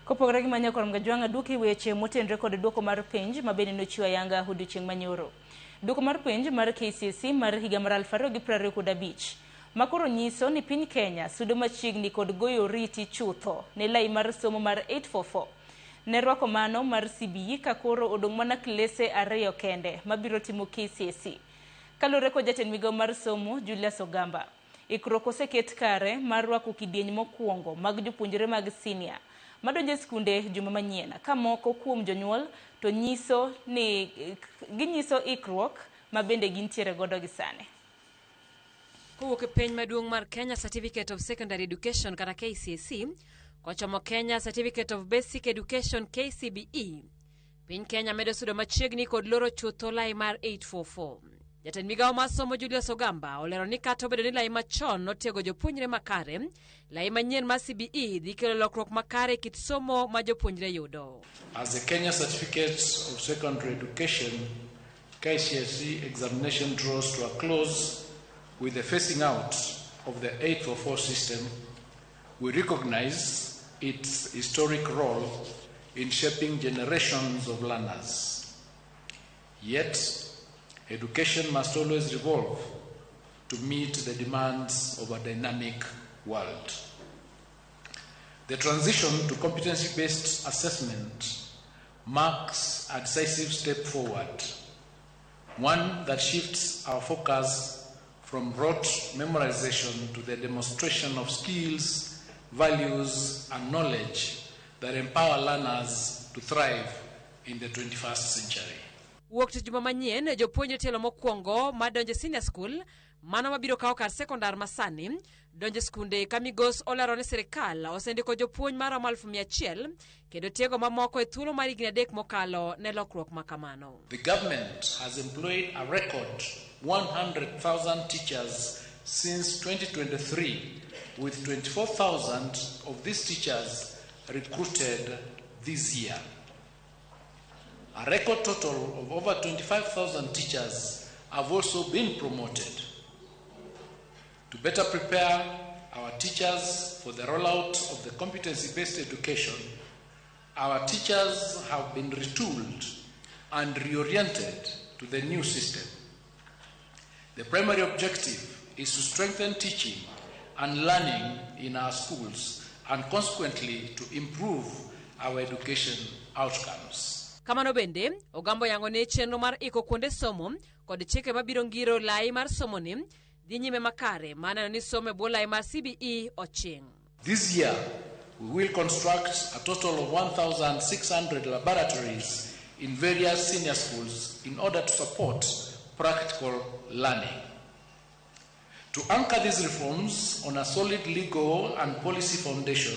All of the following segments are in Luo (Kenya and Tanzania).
Kopogore gi manya korom gajwang' duoki weche motenre kod duoko mar penj ma bende nochiw ayanga odiochieng' manyoro. Duoko mar penj mar KCSE mar higa mar 2025 makoro nyiso ni piny Kenya sudo machiegni kod goyo oriti chutho ne lai mar somo mar 844. Ne rwako mano mar CBE ka koro odong' mana klese ariyo kende mabiro timo KCSE. Kaluwore kod jatend migao mar somo Julius Ogamba, ikruok oseket kare mar rwako kidieny mokwongo mag jopuonjre mag senior madonjo e skunde juma manyien ka moko kuom jonyuol to nyiso ni ginyiso ikruok ma bende gintiere godo gi sani. Kowuok e penj maduong' mar Kenya Certificate of Secondary Education kata KCSE kochomo Kenya Certificate of Basic Education KCBE, piny Kenya medo sudo machiegni kod loro chutho lai mar 844. Jatend migawo mar somo Julius Ogamba olero ni kata obedo ni lai machon notiego jopuonjre makare, lai manyien mar CBE dhi kelo lokruok makare e kit somo ma jopuonjre yudo. As the Kenya Certificate of Secondary Education KCSE examination draws to a close with the phasing out of the 844 system, we recognize its historic role in shaping generations of learners. Yet, education must always evolve to meet the demands of a dynamic world. The transition to competency based assessment marks a decisive step forward, one that shifts our focus from rote memorization to the demonstration of skills, values, and knowledge that empower learners to thrive in the 21st century. Wuok tich juma manyien, jopuonjre tielo mokwongo madonjo e senior school, mano mabiro kawo kar sekondar masani, donjo e skunde ka migos olero ni sirikal osendiko jopuonj maromo 100,000 kendo tiego mamoko e thuolo mar higni 3 mokalo ne lokruok ma kamano. The government has employed a record 100,000 teachers since 2023, with 24,000 of these teachers recruited this year. A record total of over 25,000 teachers have also been promoted. To better prepare our teachers for the rollout of the competency based education, our teachers have been retooled and reoriented to the new system. The primary objective is to strengthen teaching and learning in our schools and consequently to improve our education outcomes. Kamano bende, Ogamba oyango ni chenro mar iko kuonde somo kod chike mabiro ngiro lai mar somoni dhi nyime makare mar neno ni somo e bwo lai mar CBE oching. This year, we will construct a total of 1,600 laboratories in various senior schools in order to support practical learning. To anchor these reforms on a solid legal and policy foundation,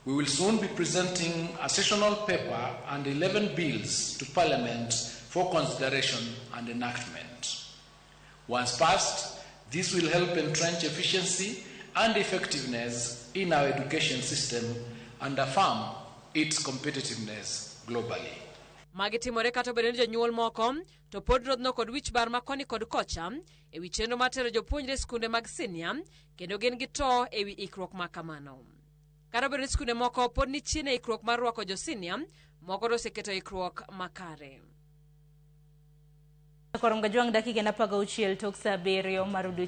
we will soon be presenting a sessional paper and 11 bills to Parliament for consideration and enactment. Once passed, this will help entrench efficiency and effectiveness in our education system and affirm its competitiveness globally. Magi timore kata obedo ni jonyuol moko to pod rodhno kod wich bar ma koni kod kocha ewi chenro mar tero jopuonjre e skunde mag senior kendo gin gi to ewi ikruok ma kamano. Kata obedo ni skunde moko pod ni chien e ikruok mar rwako jo senior, moko to oseketo ikruok makare. Korom gajwang' dakika en 16 tok saa 7 mar odiochieng'.